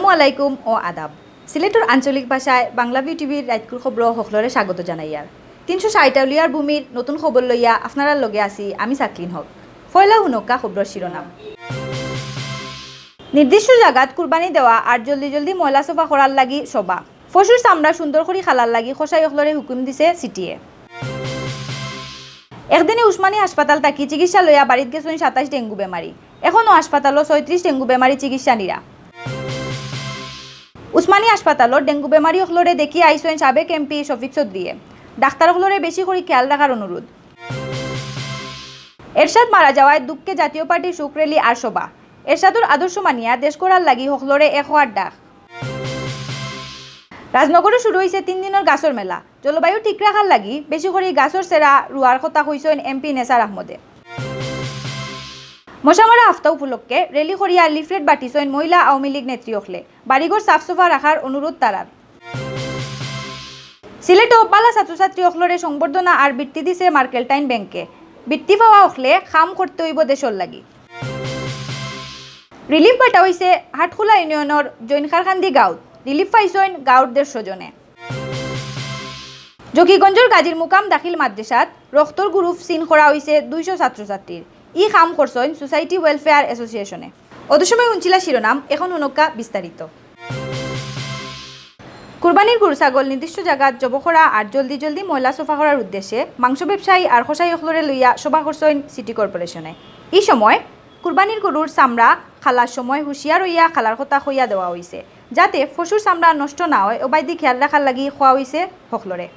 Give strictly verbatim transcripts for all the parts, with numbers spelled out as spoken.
আসসালামু আলাইকুম ও আদাব। সিলেটর আঞ্চলিক ভাষায় বাংলা ভিউ টিভির রাইতকুর খবরো হকলরে স্বাগত জানাইয়ার। তিনশো ষাট আউলিয়ার ভূমির নতুন খবর লইয়া আপনারার লগে আছি আমি সাকলিন হক। পয়লা হুনক্কা খবরর শিরোনাম। নির্দিষ্ট জাগাত কুরবানি দেওয়া আর জলদি জলদি ময়লা সফা করার লাগি সভা। পশুর চামড়া সুন্দর করি খালার লাগি কসাই অকলরে হুকুম দিছে সিটিয়ে। একদিনে উসমানী হাসপাতাল থাকি চিকিৎসা লইয়া বাড়িত গেছইন সাতাইশ ডেঙ্গু বেমারি। এখনো হাসপাতালো ছয়ত্রিশ ডেঙ্গু বেমারি চিকিৎসা নিরা। উসমানী হাসপাতালর ডেঙ্গু বেমারি অকলরে দেখিয়া আইছইন সাবেক এমপি শফিক চৌধুরীয়ে। ডাক্তার অকলরে বেশি করি খেয়াল রাখার অনুরোধ। এরশাদ মারা যাওয়ায় দুঃখে জাতীয় পার্টির শোক র‍্যালি আর সভা। এরশাদর আদর্শ মানিয়া দেশ গড়ার লাগি হকলরে এক হওয়ার ডাক। রাজনগরো শুরু অইছে তিন দিনর গাছর মেলা। জলবায়ু ঠিক রাখার লাগি বেশি করি গাছর চেরা রুয়ার কথা কইছইন এমপি নেসার আহমদে। মশামারা হাপ্তা উপলক্ষে র‍্যালি করিয়া লিফলেট বাটিছইন মহিলা আওয়ামী লীগ নেত্রী অকলে। বাড়িঘর সাফ সফা রাখার অনুরোধ তারার। সিলেটো বালা ছাত্রছাত্রী অকলরে সংবর্ধনা আর বৃত্তি দিছে মার্কেন্টাইল ব্যাংকে। বৃত্তি পাওয়া অকলে কাম করতে অইবো দেশর লাগি। রিলিফ বাটা অইছে হাটখোলা ইউনিয়নর জৈনখারকান্দি গাঁওত। রিলিফ পাইছইন গাঁওর দেড়শো জনে। জকিগঞ্জর গাজীর মুকাম দাখিল মাদ্রাসাত রক্তর গ্রুপ সিন করা অইছে দুইশো ছাত্রছাত্রীর। ই কাম করছইন সোসাইটি ওয়েলফেয়ার অ্যাসোসিয়েশনে। অত সময় হুনছিলা শিরোনাম, এখন হুনক্কা বিস্তারিত। কুরবানির গরু ছাগল নির্দিষ্ট জাগাত জব করা আর জলদি জলদি ময়লা সফা করার উদ্দেশ্যে মাংস ব্যবসায়ী আর কসাই অকলরে লইয়া সভা করছইন সিটি কর্পোরেশনে। ই সময় কুরবানির গরুর চামড়া খালার সময় হুঁশিয়ার অইয়া খালার কথা কইয়া দেওয়া অইছে, যাতে পশুর চামড়া নষ্ট না অয়, অবায়দি খেয়াল রাখার লাগি কওয়া অইছে হকলরে।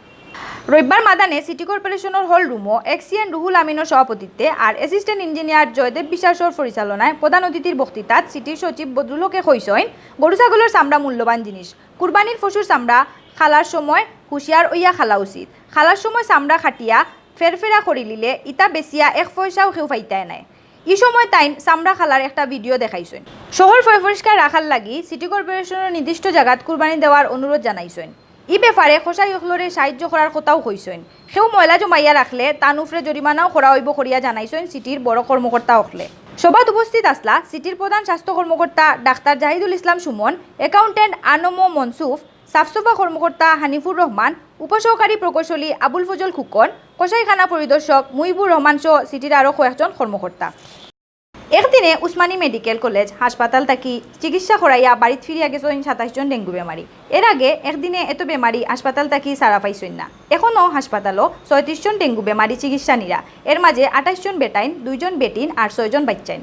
রবিবার মাদানে সিটি কর্পোরেশনর হল রুমো এক্সিএন রুহুল আমিনর সভাপতিত্বে আর অ্যাসিস্ট্যান্ট ইঞ্জিনিয়ার জয়দেব বিশ্বাসর পরিচালনায় প্রধান অতিথির বক্তৃতাত সিটির সচিব বদরুল হকে কইছইন, গরু ছাগলর চামড়া মূল্যবান জিনিস। কুরবানির পশুর চামড়া খালার সময় হুঁশিয়ার অইয়া খালা উচিত। খালার সময় চামড়া কাটিয়া ফেরফেরা করিলিলে ইতা বেচিয়া এক পয়সাও কেউ পাইতায় নায়। ই সময় তাইন চামড়া খালার একটা ভিডিও দেখাইছইন। শহর পয় পরিষ্কার রাখার লাগি সিটি কর্পোরেশনর নির্দিষ্ট জাগাত কুরবানি দেওয়ার অনুরোধ জানাইছইন। ই ব্যাপারে কসাই অকলরে সাহায্য করার কথাও কইছইন। কেউ ময়লা জমাইয়া রাখলে তান উপরে জরিমানাও করা অইবো করিয়া জানাইছইন সিটির বড় কর্মকর্তা অকলে। সভাত উপস্থিত আছলা সিটির প্রধান স্বাস্থ্য কর্মকর্তা ডাক্তার জাহিদুল ইসলাম সুমন, অ্যাকাউন্টেন্ট আনমো মনসুফ, সাফসুফা কর্মকর্তা হানিফুর রহমান, উপসহকারী প্রকৌশলী আবুল ফজল খুকন, কসাইখানা পরিদর্শক মুহিবুর রহমান সহ সিটির আরও কয়েকজন কর্মকর্তা। একদিনে উসমানী মেডিকেল কলেজ হাসপাতাল থাকি চিকিৎসা করাইয়া বাড়িত ফিরিয়া গেছইন সাতাইশ জন ডেঙ্গু বেমারি। এর আগে একদিনে এত বেমারি হাসপাতাল থাকি ছাড়া পাইছইন না। এখনো হাসপাতালো ছয়ত্রিশ জন ডেঙ্গু বেমারি চিকিৎসা নিরা। এর মাঝে আঠাইশ জন বেটাইন, দুইজন বেটিন আর ছয়জন বাইচ্চাইন।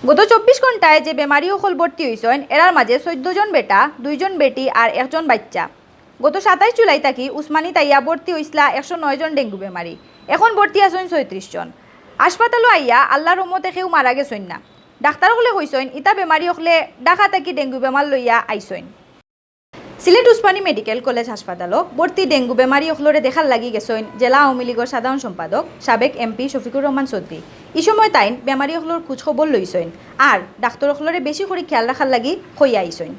গত চব্বিশ ঘন্টায় যে বেমারি অকল ভর্তি অইছইন, এরার মাঝে চৌদ্দ জন বেটা, দুইজন বেটি আর একজন বাইচ্চা। গত সাতাইশ জুলাই থাকি উসমানীত আইয়া ভর্তি অইছলা একশো নয় জন ডেঙ্গু বেমারি। এখন ভর্তি আছইন ছয়ত্রিশ জন। হাসপাতালো আইয়া আল্লার রহমতে কেউ মারা গেছইন না। ডাক্তার অকলে কইছইন, ইতা বেমারি অকলে ঢাকা থাকি ডেঙ্গু বেমার লইয়া আইছইন। সিলেট উসমানী মেডিকেল কলেজ হাসপাতালো ভর্তি ডেঙ্গু বেমারি অকলরে দেখার লাগি গেছইন জেলা আওয়ামী লীগর সাধারণ সম্পাদক সাবেক এমপি শফিকুর রহমান চৌধুরী। ই সময় তাইন বেমারি অকলর খোঁজ খবর লইছইন আর ডাক্তার অকলরে বেশি করি খেয়াল রাখার লাগি কইয়া আইছইন।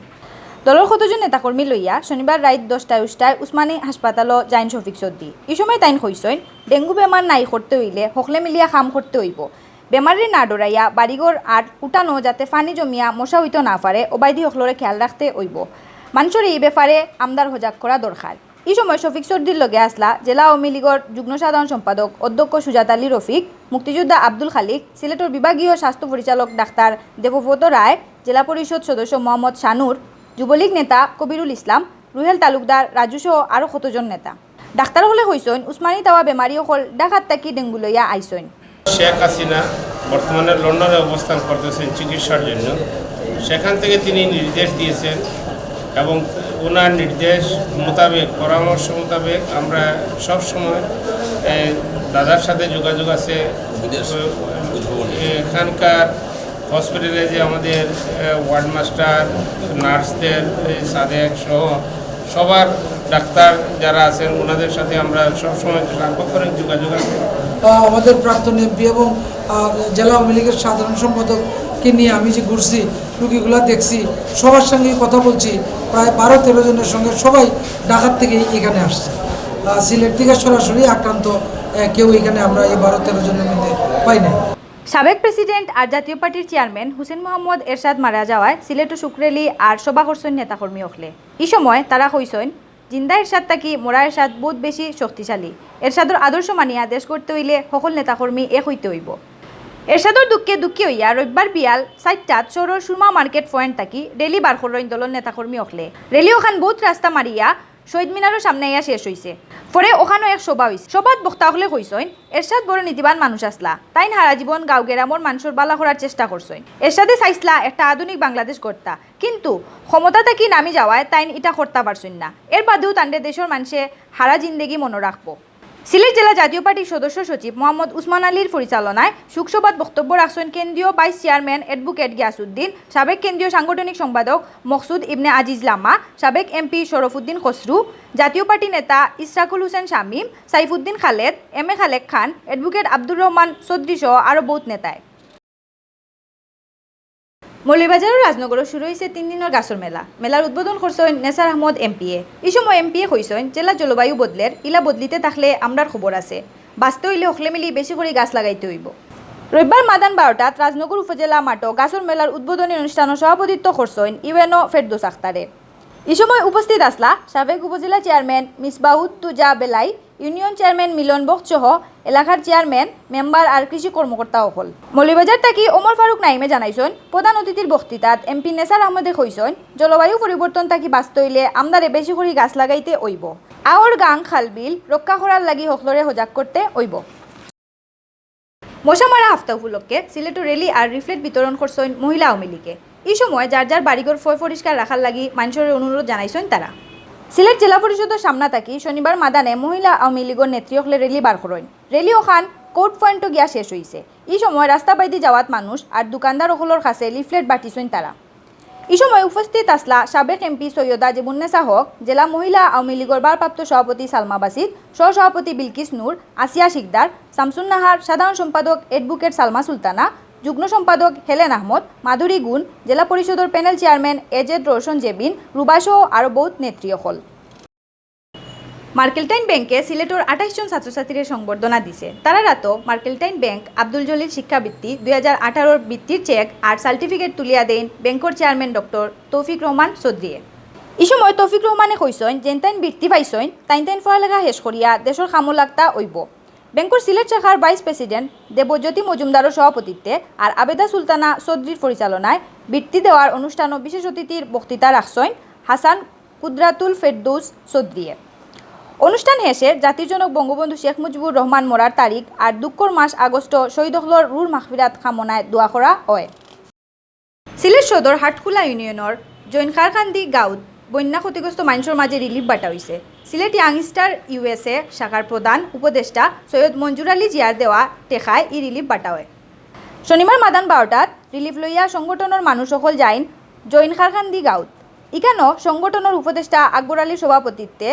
দলর কতজন নেতাকর্মী লইয়া শনিবার রাইত দশটায় উসমানী হাসপাতালো যাইন শফিক চৌধুরী। ই সময় তাইন কইছইন, ডেঙ্গু বেমার নাই করতে অইলে হকলে মিলিয়া কাম করতে অইবো। বেমারিরে না ডরাইয়া বাড়িঘর আর উঠানো যাতে পানি জমিয়া মশা অইতো না পারে, অবায়দি হকলরে খেয়াল রাখতে অইবো। মানষরে ই ব্যাপারে আমরার হজাগ করা দরকার। ই সময় শফিক চৌধুরীর লগে আছলা জেলা আওয়ামী লীগর যুগ্ম সাধারণ সম্পাদক অধ্যক্ষ সুজাত আলী রফিক, মুক্তিযোদ্ধা আব্দুল খালিক, সিলেটর বিভাগীয় স্বাস্থ্য পরিচালক ডাক্তার দেবব্রত রায়, জেলা পরিষদ সদস্য মোহাম্মদ শানুর, যুবলীগ নেতা কবিরুল ইসলাম, রুহেল তালুকদার, রাজু সহ আরও কতজন নেতা। ডাক্তার অকলে কইছইন, উসমানীত আওয়া বেমারি অকল ঢাকাত থাকি ডেঙ্গু লইয়া আইছইন। শেখ হাসিনা বর্তমানে লন্ডনে অবস্থান করতেছেন চিকিৎসার জন্য। সেখান থেকে তিনি নির্দেশ দিয়েছেন এবং ওনার নির্দেশ মোতাবেক, পরামর্শ মোতাবেক আমরা সব সময়, এ, দাদার সাথে যোগাযোগ আছে। এখানকার হসপিটালে যে আমাদের, এ, ওয়ার্ড মাস্টার, নার্সদের, এ, সাদেক সহ সবার ডাক্তার যারা আছেন, ওনাদের সাথে আমরা সবসময় সার্বক্ষণিক যোগাযোগ আছে। আহ, আমাদের প্রাক্তন এমপি এবং, আহ, জেলা আওয়ামী লীগের সাধারণ সম্পাদককে নিয়ে আমি যে ঘুরছি, রুগীগুলা দেখছি, সবার সঙ্গেই কথা বলছি। প্রায় বারো তেরো জনের সঙ্গে সবাই ঢাকার থেকেই এখানে আসছে। আহ, সিলেট থেকে সরাসরি আক্রান্ত, আহ, কেউ এখানে আমরা এই বারো তেরো জনের মধ্যে পাই নাই। সাবেক প্রেসিডেন্ট আর জাতীয় পার্টির চেয়ারম্যান হুসেন মোহাম্মদ এরশাদ মারা যাওয়ায় সিলেটো শোক র‍্যালি আর সভা করছইন নেতাকর্মী অকলে। ই সময় তারা কইছইন, জিন্দা এরশাদ থাকি মরা এরশাদ বউত বেশি শক্তিশালী। এরশাদর আদর্শ মানিয়া দেশ গড়তে অইলে হকল নেতাকর্মী এক অইতে অইবো। এরশাদর দুঃখে দুঃখী অইয়া রবিবার বিয়াল চাইরটাত শহরর সুরমা মার্কেট পয়েন্ট থাকি র‍্যালি বার করইন দলর নেতাকর্মী অকলে। র‍্যালি অখান বউত রাস্তা মারিয়া শহীদ মিনারর সামনে আইয়া শেষ অইছে। পরে অখানো এক সভা অইছে। সভাত বক্তা অকলে কইছইন, এরশাদ বড় নীতিবান মানুষ আছলা। তাইন হারা জীবন গাঁও গেরামর মানষর বালা করার চেষ্টা করছইন। এরশাদে চাইছলা একটা আধুনিক বাংলাদেশ গড়তা, কিন্তু ক্ষমতা থাকি নামি যাওয়ায় তাইন ইটা করতা পারছইন না। এর বাদেও তানরে দেশর মানষে হারা জিন্দেগি মনো রাখবো। সিলেট জেলা জাতীয় পার্টির সদস্য সচিব মোহাম্মদ উসমান আলীর পরিচালনায় শোকসভাত বক্তব্য রাখছইন কেন্দ্রীয় ভাইস চেয়ারম্যান অ্যাডভোকেট গিয়াসউদ্দিন, সাবেক কেন্দ্রীয় সাংগঠনিক সম্পাদক মকসুদ ইবনে আজিজ লামা, সাবেক এমপি শরফুদ্দিন খসরু, জাতীয় পার্টি নেতা ইশরাকুল হোসেন শামীম, সাইফুদ্দিন খালেদ, এম এ খালেক খান, অ্যাডভোকেট আব্দুর রহমান চৌধুরী সহ আরও বউত নেতায়। মৌলভীবাজারর রাজনগরো শুরু অইছে তিন দিনর গাছর মেলা। মেলার উদ্বোধন করছইন নেসার আহমদ এমপিএ। ই সময় এমপিএ কইছইন, জেলা জলবায়ু বদলের, ইলা বদলিতে থাকলে আমরার খবর আছে। বাঁচতে অইলে হকলে মিলি বেশি করি গাছ লাগাইতে অইবো। রবিবার মাদান বারোটাত রাজনগর উপজেলা মাঠো গাছর মেলার উদ্বোধনী অনুষ্ঠানো সভাপতিত্ব করছইন ইউএনও ফেরদৌস আখতারে। ই সময় উপস্থিত আছলা সাবেক উপজেলা চেয়ারম্যান মিসবাহুদ্দুজা বেলাই, ইউনিয়ন চেয়ারম্যান মিলন বখত সহ এলাকার চেয়ারম্যান, মেম্বার আর কৃষি কর্মকর্তা অকল। মৌলভীবাজার থাকি ওমর ফারুক নাইমে জানাইছইন, প্রধান অতিথির বক্তৃতাত এমপি নেসার আহমদে কইছইন, জলবায়ু পরিবর্তন থাকি বাঁচতে অইলে আমরারে বেশি করি গাছ লাগাইতে অইবো। আওর গাং, খাল, বিল রক্ষা করার লাগি হকলরে সজাগ করতে অইবো। মশা মারা হাপ্তা উপলক্ষে সিলেটো র‍্যালি আর লিফলেট বিতরণ করছইন মহিলা আওয়ামী লীগে। ই সময় যার যার বাড়িঘর ফয় পরিষ্কার রাখার লাগি মানষরে অনুরোধ জানাইছইন তারা। সিলেট জেলা পরিষদর সামনা থাকি শনিবার মাদানে মহিলা আওয়ামী লীগর নেত্রী অকলে র‍্যালি বার করইন। র‍্যালি অখান কোর্ট পয়েন্টো গিয়া শেষ অইছে। ই সময় রাস্তা বাইদি যাওয়াত মানুষ আর দোকানদার অকলর কাছে লিফলেট বাটিছইন তারা। ই সময় উপস্থিত আছলা সাবেক এমপি সৈয়দা জেবুন্নেসা হক, জেলা মহিলা আওয়ামী লীগর ভারপ্রাপ্ত সভাপতি সালমা বাসিত, সহ-সভাপতি বিলকিস নূর, আসিয়া শিকদার, শামসুন নাহার, সাধারণ সম্পাদক অ্যাডভোকেট সালমা সুলতানা, যুগ্ম সম্পাদক হেলেন আহমদ, মাধুরী গুণ, জেলা পরিষদর প্যানেল চেয়ারম্যান এজেড রোশন জেবিন, রুবাসহ আরও বউত নেত্রী অকল। মার্কেন্টাইল ব্যাংকে সিলেটর আঠাইশ জন ছাত্রছাত্রীরে সংবর্ধনা দিছে। তারার আতো মার্কেন্টাইল ব্যাংক আব্দুল জলিল শিক্ষাবৃত্তি দুই হাজার আঠারোর বৃত্তির চেক আর সার্টিফিকেট তুলিয়া দেইন ব্যাংকর চেয়ারম্যান ডক্টর তৌফিক রহমান চৌধুরীয়ে। ই সময় তৌফিক রহমানে কইছইন, যেন তাইন বৃত্তি পাইছইন, তাইন তাইন পড়ালেখা শেষ করিয়া দেশর কামো লাগতা অইবো। ব্যাংকর সিলেট শাখার ভাইস প্রেসিডেন্ট দেবজ্যোতি মজুমদারর সভাপতিত্বে আর আবেদা সুলতানা চৌধুরীর পরিচালনায় বৃত্তি দেওয়ার অনুষ্ঠানো বিশেষ অতিথির বক্তৃতা রাখছইন হাসান কুদরাতুল ফেরদৌস চৌধুরীয়ে। অনুষ্ঠান শেষে জাতির জনক বঙ্গবন্ধু শেখ মুজিবুর রহমান মরার তারিখ আর দুঃখর মাস আগস্ট শহীদ অকলর রুহর মাগফিরাত কামনায় দোয়া করা অয়। সিলেট সদর হাটখোলা ইউনিয়নর জৈনখারকান্দি গাঁওত বন্যা ক্ষতিগ্রস্ত মানষর মাঝে রিলিফ বাটা অইছে। সিলেট ইয়াংস্টার ইউএসএ শাখার প্রধান উপদেষ্টা সৈয়দ মঞ্জুর আলী জিয়ার দেওয়া টেকায় ই রিলিফ বাটা অয়। শনিবার মাদান বারোটাত রিলিফ লইয়া সংগঠনর মানুষ অকল যাইন জৈনখারকান্দি গাঁওত। ইখানো সংগঠনর উপদেষ্টা আকবর আলীর সভাপতিত্বে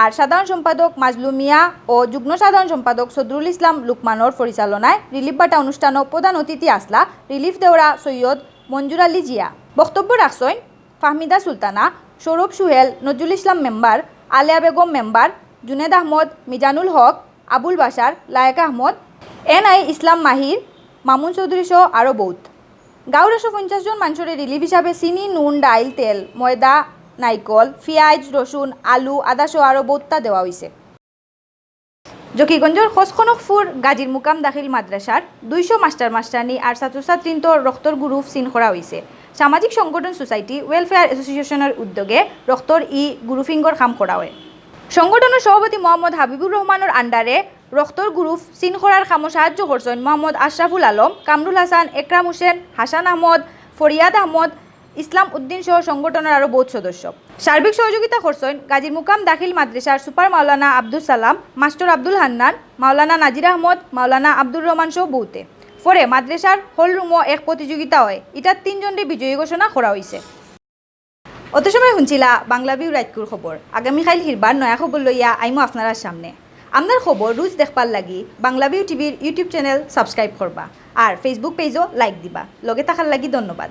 আর সাধারণ সম্পাদক মাজলু মিয়া ও যুগ্ম সাধারণ সম্পাদক সদরুল ইসলাম লুকমানর পরিচালনায় রিলিফ বাটা অনুষ্ঠানো প্রধান অতিথি আছলা রিলিফ দেওরা সৈয়দ মঞ্জুর আলী জিয়া। বক্তব্য রাখছইন ফাহমিদা সুলতানা, সৌরভ সুহেল, নজরুল ইসলাম মেম্বার, আলেয়া বেগম মেম্বার, জুনেদ আহমদ, মিজানুল হক, আবুল বাশার, লায়েক আহমদ, এন আই ইসলাম মাহির, মামুন চৌধুরী সহ আরও বউত। গাঁওর একশো পঞ্চাশ জন মানষরে রিলিফ হিসাবে চিনি, নুন, ডাইল, তেল, ময়দা, নাইকল, পিয়াইজ, রসুন, আলু, আদা সহ আরও বউততা দেওয়া অইছে। জকিগঞ্জর খসখনকপুর গাজীর মুকাম দাখিল মাদ্রাসার দুইশো মাস্টার মাস্টারনি আর ছাত্রছাত্রীন্তর রক্তর গ্রুপ সিন করা অইছে। সামাজিক সংগঠন সোসাইটি ওয়েলফেয়ার অ্যাসোসিয়েশনর উদ্যোগে রক্তর ই গ্রুপিংর কাম করা অয়। সংগঠনর সভাপতি মোহাম্মদ হাবিবুর রহমানর আন্ডারে রক্তর গ্রুপ সিন করার কামো সাহায্য করছইন মোহাম্মদ আশরাফুল আলম, কামরুল হাসান, একরাম হোসেন, হাসান আহমদ, ফরিয়াদ আহমদ, ইসলাম উদ্দিন সহ সংগঠনর আরও বউত সদস্য। সার্বিক সহযোগিতা করছইন গাজীর মুকাম দাখিল মাদ্রাসার সুপার মাওলানা আব্দুস সালাম, মাস্টার আব্দুল হান্নান, মাওলানা নাজির আহমদ, মাওলানা আব্দুর রহমান সহ বউতে। পরে মাদ্রাসার হল রুমো এক প্রতিযোগিতা অয়, ইটাত তিনজনরে বিজয়ী ঘোষণা করা অইছে। অত সময় হুনছিলা বাংলা ভিউ রাইতকুর খবর। আগামীকাইল হিরবার নয়া খবর লইয়া আইমু আপনারার সামনে। আমরার খবর রুজ দেখবার লাগি বাংলা ভিউ টিভির YouTube চ্যানেল সাবস্ক্রাইব করবা আর Facebook পেজও লাইক দিবা। লগে থাকার লাগি ধন্যবাদ।